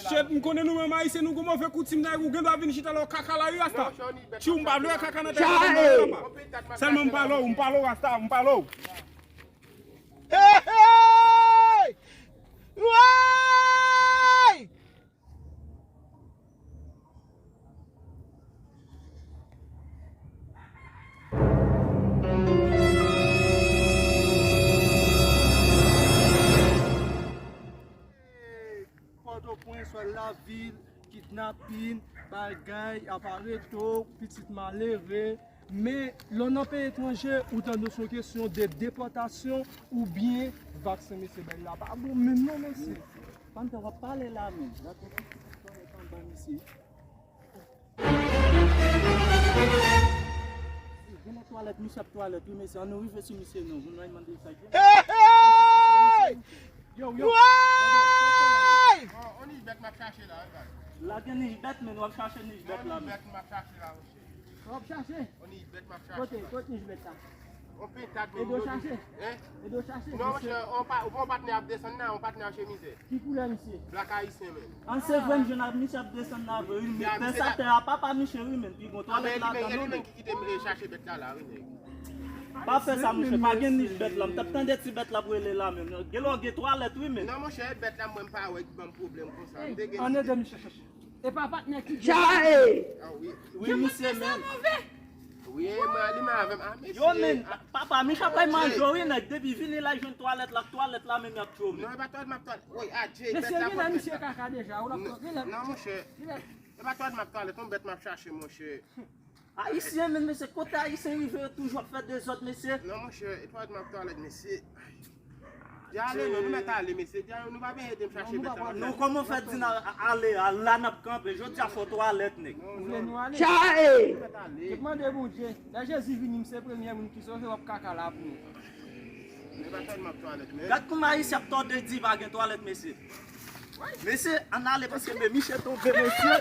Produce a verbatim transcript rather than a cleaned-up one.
Shit, m konnen nou menm Ayisyen, nou gon move koutim nan, ou gen dwa vin chita la w kaka lari, rasta. Tchou, m pa vle wè kaka nan tèt mwen, m pa vle wè papa. Sèlman m pale w, m pale w, rasta, m pale w. Hey, hey! Woy! Pòtoprens, wè lavil, kidnapin, bagay, apareto, pitit malere. Men, lè w nan peyi etranje, ou tande se yon kesyon de depòtasyon oubyen vaksen, mesye, bagay la pa bon menm non, mesye. Panta, w ap pale la menm. Gad yon pitit twalèt anba, mesye. Gen nan twalèt, misye ap twalèt, wi, mesye. Ann nou rive sou misye, non. Moun nan mande sa. Hey, hey! Yo, yo. Woy! On, on nich bèt m ap chache la, wi, baz. La gen nich bèt, men w ap chache nich bèt la, men. On nich bèt m ap chache la, monchè. W ap chache? On nich bèt m ap chache la. Kote, kote nich bèt la? On pentad, men. Ede w chache? Hein? Ede w chache? Non, monchè, on pa, on patnè ap desann la, on patnè ap chemize. Ki koulè misye? Blak ayisyen, men. An, se vre, m jwenn ap misye ap desann la vre, wi, men pès atè a papa misye, wi, men pi gon twalèt ladan, non, men. Ki kite m chache bèt la, la, wi, nèg. Pa fè sa, monchè, pa gen nich bèt la. M t ap tande ti bèt la ap rele la menm. Gen lè w gen twalèt, wi, men. Non, monchè, bèt la, mwen, m pa wè ki ban m pwoblèm konsa. M te gen. Ann ede misye chache. E pa patnè ki gen. Chae! Ah, wi. Wi, misye menm. Wi, mwen, li menm avè m. Ah, mesye. Yo, men, papa, Micha pral manje w, wi, nèg. Depi vini la, jwenn twalèt la, twalèt la menm y ap tchome. Non, e pa twalèt m ap twalèt. Woy, adje, bèt la, misye kaka deja, ou la. Non, monchè. E pa twalèt m ap twalèt, on bèt m ap chache, monchè. Ayisyen, men, mesye, kote Ayisyen rive, yo toujou ap fè dezòd, mesye. Non, monchè, e twalèt m ap twalèt, mesye. Dja ale, non, nou mèt ale, mesye. Dja, nou pa bezwen ede m chache bèt la. Non, kòman w fè di n a, ale, a la n ap kanpe. Jodi a fò twalèt, nèg. Ou vle nou ale? Chae! Nou mèt ale. Yo mande Bondye. Lè Jezi vini, m se premye moun ki sove, w ap kaka la pou nou. E pa twalèt m ap twalèt, men. Gad kòman Ayisyen ap tòde di pa gen twalèt, mesye. Mesye, ann ale paske men Miche tonbe, mesye.